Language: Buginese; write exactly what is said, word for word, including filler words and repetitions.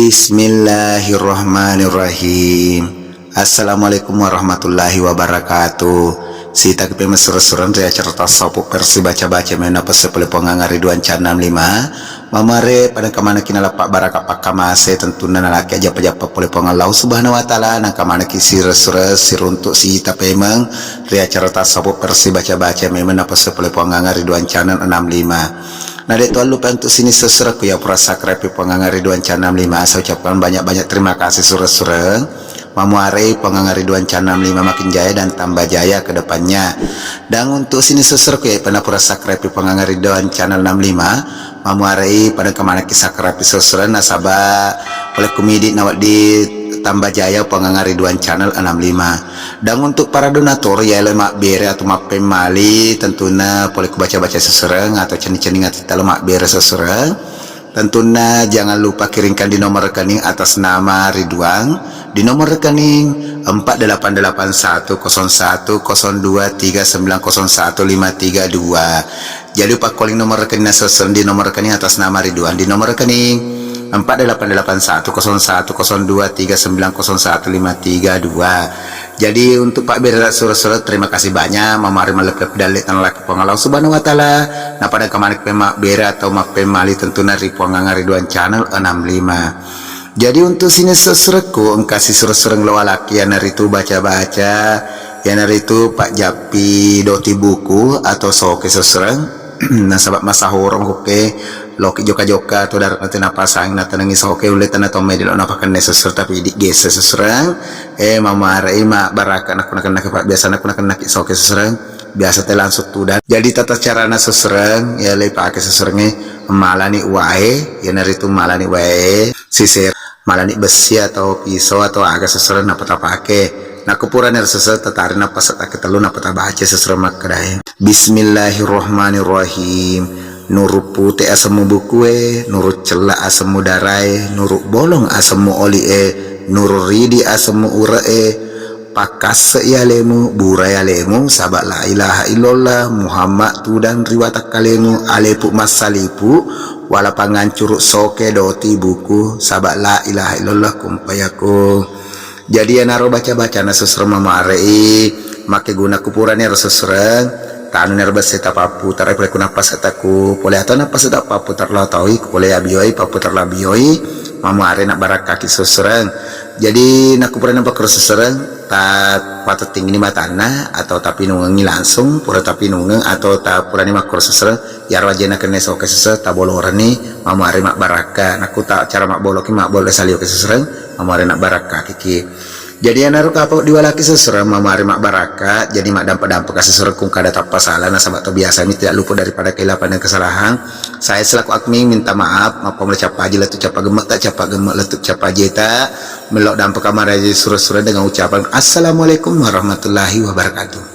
Bismillahirrahmanirrahim. Assalamualaikum warahmatullahi wabarakatuh. Sitaki pemeng sureng-sureng ri acara tasawuf versi baca-baca mena pesse pole Puang Anga Ridwan Channel lima. Mamare pada kamanaki nalappa baraka pakkamase, tentunna nalaki ajappa-jappa pole Puang Allah Subhanahu wa Ta'ala, nangka manaki sireng-sureng siruntuk sita pemeng ri acara tasawuf versi baca-baca mena pesse pole Puang Anga Ridwan Channel enam lima. Na de' to allupa untuk sining sureng-surengku ya pura subscribe Puang Anga Ridwan Channel lima. Saya ucapkan banyak-banyak terima kasih sureng-sureng. Mamuarei Puang Anga Ridwan Channel lima makin jaya dan tambah jaya ke depannya. Dan untuk sining sureng-surengku ya pernah pura subscribe Puang Anga Ridwan Channel enam lima. Mamuarei pada kamanaki subscribe sureng-sureng nasaba pole kumidi nawedding tambah jaya Puang Anga Ridwan Channel enam lima. Dan untuk para donatur ya lo mabbere atau mappemmali, tentunna pole ku baca-baca sureng-sureng atau cenning-cenning atau talo mabbere sureng-sureng. Tentunna jangan lupa kirimkan di nomor rekening atas nama Ridwan, di nomor rekening empat delapan delapan satu kosong satu kosong dua tiga sembilan kosong satu lima tiga dua. Jadi upakkoling nomor rekening sureng-sureng di nomor rekening atas nama Ridwan, di nomor rekening empat delapan delapan satu kosong satu kosong dua tiga sembilan kosong satu lima tiga dua. Jadi untuk pabbere sureng-sureng, terima kasih banyak. Mamuarei malleppe dalle tanalaki Puang Allah Subhanahu wa Ta'ala. Napada kamanaki pemabbere atau mappemmali tentunna ri Puang Anga Ridwan Channel enam lima. Jadi untuk sining sureng-surengku engka si sureng-sureng lo alaki, iyanaritu baca-baca, iyanaritu pajjappi doti buku atau soke sureng-sureng. Nasaba masahoro kokke loki jokka-jokka atau dare'na tenapasang natenengi soke, ulle tena to medi lo napakenne sureng-sureng tapi idi gesse sureng-sureng. Eh, mamuarei mabbarakka nakku nakennaki pabbiasa nakku nakennaki soke sureng-sureng. Biasa te langsung tudang. Jadi tata carana sureng-sureng, ya le pake sureng-sureng e, malani wae, iyanaritu malani wae sisera, malani bessi atau pisau atau aga sureng-sureng nappa tapake. Nakku purani sureng-sureng tatari nappa settake tellu nappa tabaca sureng-sureng makkedae. Bismillahirrahmanirrahim. Nuru pute asemmu bukue, nuru cella asemmu darae, nuru bolong asemmu olie, nuru ridi asemmu ure'e, pakkasse'i alemu, burai alemu, saba la ilaha illallah, Muhammad tudang ri watakkalemu, alepu massalipu, wala pangancuru soke doti buku, saba la ilaha illallah kumpayako. Jadi iyanaro baca-bacana sureng-sureng mamuarei makkeguna ku purani ero sureng-sureng, tanuni ero besse tapapputara pole ku nappasetta ku pole atau nappasetta papputara lao taui ku pole abioi papputara lao abioi, mamuarei nabbarakkaki sureng-sureng. Jadi nakku purani pakkoro sureng-sureng, ta patettingini matanna atau tapinungengi langsung, pura tapinungeng atau ta purani makkoro sureng-sureng, iyaro ajena kenne soke sureng-sureng tabolorenni, mamuarei mabbarakka. Nakku ta cara mabboloki mabbolo salioke sureng-sureng, mamuarei nabbarakkakiki. Jadi iyanaro kapang diwalaki sureng-sureng mamuarei mabbarakka, jadi maddampe-dampe kasi sureng-sureng ku kada tappa sala nasaba to biasa mi tidak luput daripada kehilapan dan kesalahan. Saya selaku admin minta maaf, mappammula cappaji lettu cappa gemme ta, cappa gemme lettu cappaji ta. Mello dampe kamaraji sureng-sureng dengan ucapan assalamualaikum warahmatullahi wabarakatuh.